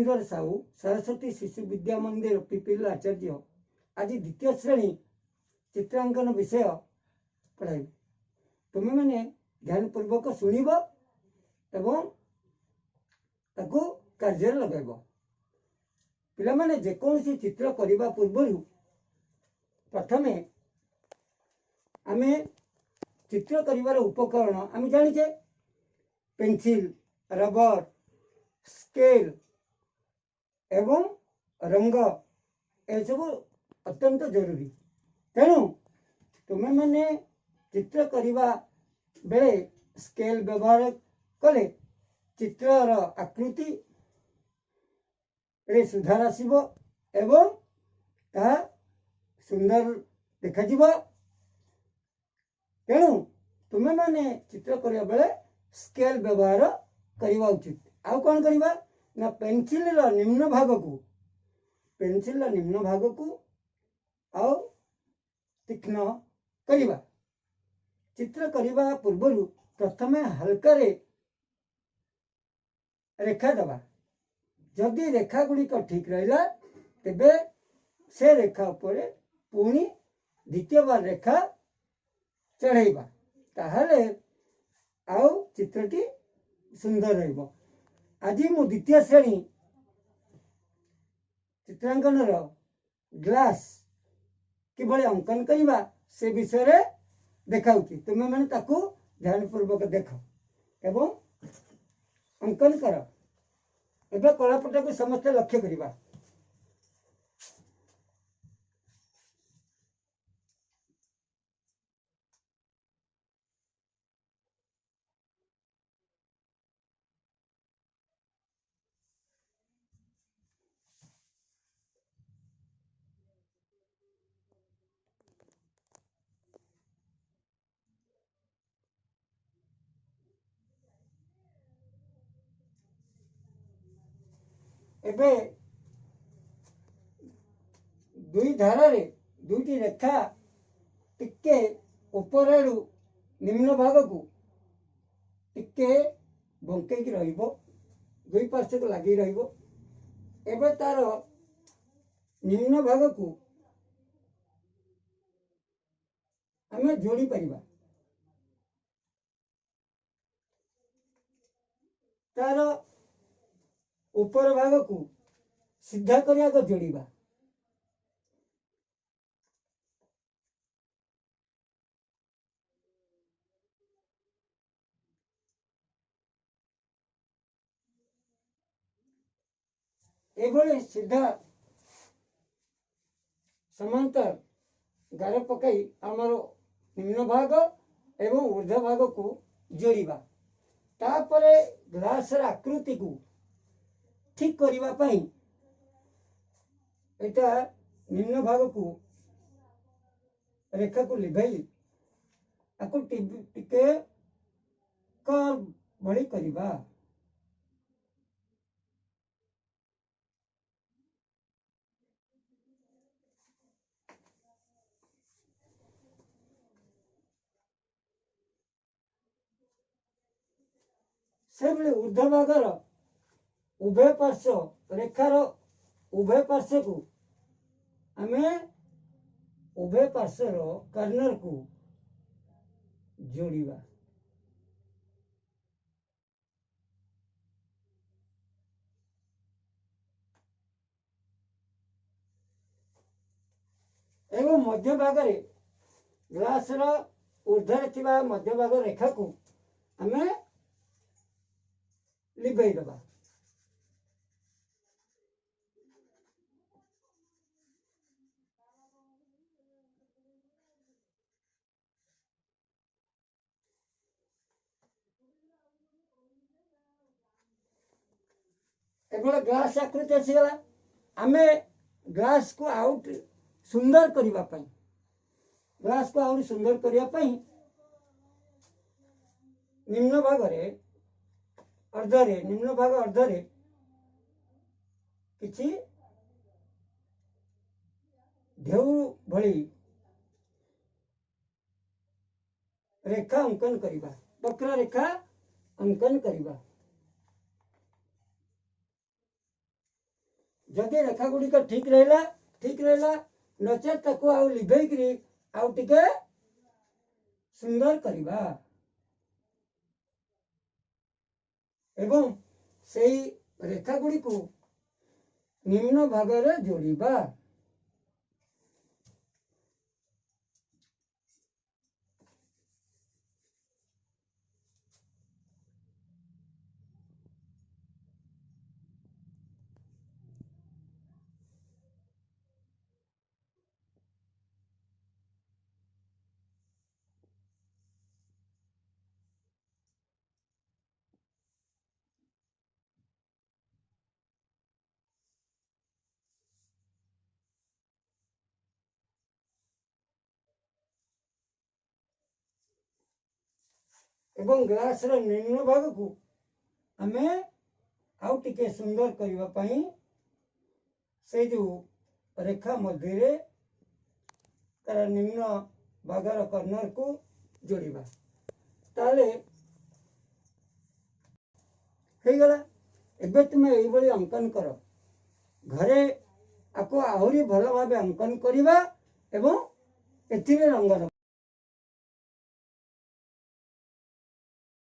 ଲକ୍ଷ୍ମୀଧର ସାହୁ, ସରସ୍ୱତୀ ଶିଶୁ ବିଦ୍ୟା ମନ୍ଦିର, ପିପିଲି ଆଚାର୍ଯ୍ୟ। ଆଜି ଦ୍ୱିତୀୟ ଶ୍ରେଣୀ ଚିତ୍ରାଙ୍କନ ବିଷୟ ପଢ଼ାଇବି। ତୁମେମାନେ ଧ୍ୟାନପୂର୍ବକ ଶୁଣିବ ଏବଂ ତାକୁ କାର୍ଯ୍ୟରେ ଲଗାଇବ। ପିଲାମାନେ, ଯେକୌଣସି ଚିତ୍ର କରିବା ପୂର୍ବରୁ ପ୍ରଥମେ ଆମେ ଚିତ୍ର କରିବାର ଉପକରଣ ଆମେ ଜାଣିଛେ, ପେନସିଲ୍, ରବର, ସ୍କେଲ୍ ଏବଂ ରଙ୍ଗ, ଏସବୁ ଅତ୍ୟନ୍ତ ଜରୁରୀ। ତେଣୁ ତୁମେମାନେ ଚିତ୍ର କରିବା ବେଳେ ସ୍କେଲ୍ ବ୍ୟବହାର କଲେ ଚିତ୍ରର ଆକୃତିରେ ସୁଧାର ଆସିବ ଏବଂ ତାହା ସୁନ୍ଦର ଦେଖାଯିବ। ତେଣୁ ତୁମେମାନେ ଚିତ୍ର କରିବା ବେଳେ ସ୍କେଲ୍ ବ୍ୟବହାର କରିବା ଉଚିତ। ଆଉ କ'ଣ କରିବା ନା, ପେନସିଲ୍ର ନିମ୍ନ ଭାଗକୁ ଆଉ ତୀକ୍ଷ୍ଣ କରିବା। ଚିତ୍ର କରିବା ପୂର୍ବରୁ ପ୍ରଥମେ ହାଲକାରେ ରେଖା ଦେବା। ଯଦି ରେଖା ଗୁଡ଼ିକ ଠିକ୍ ରହିଲା, ତେବେ ସେ ରେଖା ଉପରେ ପୁଣି ଦ୍ୱିତୀୟବାର ରେଖା ଚଢ଼େଇବା, ତାହେଲେ ଆଉ ଚିତ୍ରଟି ସୁନ୍ଦର ରହିବ। ଆଜି ମୁଁ ଦ୍ୱିତୀୟ ଶ୍ରେଣୀ ଚିତ୍ରାଙ୍କନର ଗ୍ଲାସ୍ କିଭଳି ଅଙ୍କନ କରିବା ସେ ବିଷୟରେ ଦେଖାଉଛି। ତୁମେମାନେ ତାକୁ ଧ୍ୟାନପୂର୍ବକ ଦେଖ ଏବଂ ଅଙ୍କନ କର। ଏବେ କଳାପଟାକୁ ସମସ୍ତେ ଲକ୍ଷ୍ୟ କରିବା। ଏବେ ଦୁଇ ଧାରରେ ଦୁଇଟି ରେଖା ଟିକେ ଉପର ଆଡ଼ୁ ନିମ୍ନ ଭାଗକୁ ଟିକେ ବଙ୍କେଇକି ରହିବ, ଦୁଇ ପାର୍ଶ୍ୱକୁ ଲାଗି ରହିବ। ଏବେ ତାର ନିମ୍ନ ଭାଗକୁ ଆମେ ଯୋଡ଼ି ପାରିବା। ତାର ଉପର ଭାଗକୁ ସିଧା କରି ଆଗ ଯୋଡ଼ିବା। ଏଭଳି ସିଧା ସମାନ୍ତର ଗାର ପକାଇ ଆମର ନିମ୍ନ ଭାଗ ଏବଂ ଉର୍ଦ୍ଧ୍ୱ ଭାଗକୁ ଯୋଡ଼ିବା। ତାପରେ ଗ୍ଲାସର ଆକୃତିକୁ ଠିକ୍ କରିବା ପାଇଁ ଏଇଟା ନିମ୍ନ ଭାଗକୁ ରେଖାକୁ ଲିଭାଇ ତାକୁ ଟିକେ କର୍ଭ ଭଳି କରିବା। ସେଭଳି ଉର୍ଦ୍ଧ୍ୱ ଭାଗର ଉଭୟ ପାର୍ଶ୍ୱ ରେଖାର ଉଭୟ ପାର୍ଶ୍ୱକୁ ଆମେ ଉଭୟ ପାର୍ଶ୍ୱର କର୍ଣ୍ଣରକୁ ଯୋଡ଼ିବା। ଏବଂ ମଧ୍ୟଭାଗରେ ଗ୍ଲାସର ଉର୍ଦ୍ଧ୍ୱରେ ଥିବା ମଧ୍ୟଭାଗ ରେଖାକୁ ଆମେ ଲିଭେଇ ଦେବା। ଏଭଳି ଗ୍ଲାସ ଆକୃତି ଆସିଗଲା। ଆମେ ଗ୍ଲାସକୁ ଆଉ ସୁନ୍ଦର କରିବା ପାଇଁ, ଗ୍ଲାସକୁ ଆହୁରି ସୁନ୍ଦର କରିବା ପାଇଁ ନିମ୍ନ ଭାଗରେ ଅର୍ଦ୍ଧରେ, ନିମ୍ନ ଭାଗ ଅର୍ଦ୍ଧରେ କିଛି ଢେଉ ଭଳି ରେଖା ଅଙ୍କନ କରିବା, ବକ୍ରରେଖା ଅଙ୍କନ କରିବା। ଯଦି ରେଖା ଗୁଡ଼ିକ ଠିକ୍ ରହିଲା, ଠିକ୍ ରହିଲା, ନଚେତ୍ ତାକୁ ଆଉ ଲିଭେଇକିରି ଆଉ ଟିକେ ସୁନ୍ଦର କରିବା ଏବଂ ସେଇ ରେଖା ଗୁଡ଼ିକୁ ନିମ୍ନ ଭାଗରେ ଯୋଡ଼ିବା। ଏବଂ ଗ୍ଲାସର ନିମ୍ନ ଭାଗକୁ ଆମେ ଆଉ ଟିକେ ସୁନ୍ଦର କରିବା ପାଇଁ ସେଇ ଯେଉଁ ରେଖା ମଧ୍ୟରେ ତାର ନିମ୍ନ ଭାଗର କର୍ଣ୍ଣରକୁ ଯୋଡ଼ିବା। ତାହେଲେ ହେଇଗଲା। ଏବେ ତୁମେ ଏଇଭଳି ଅଙ୍କନ କର ଘରେ, ଆକୁ ଆହୁରି ଭଲ ଭାବେ ଅଙ୍କନ କରିବା ଏବଂ ଏଥିରେ ରଙ୍ଗ ଦେବା।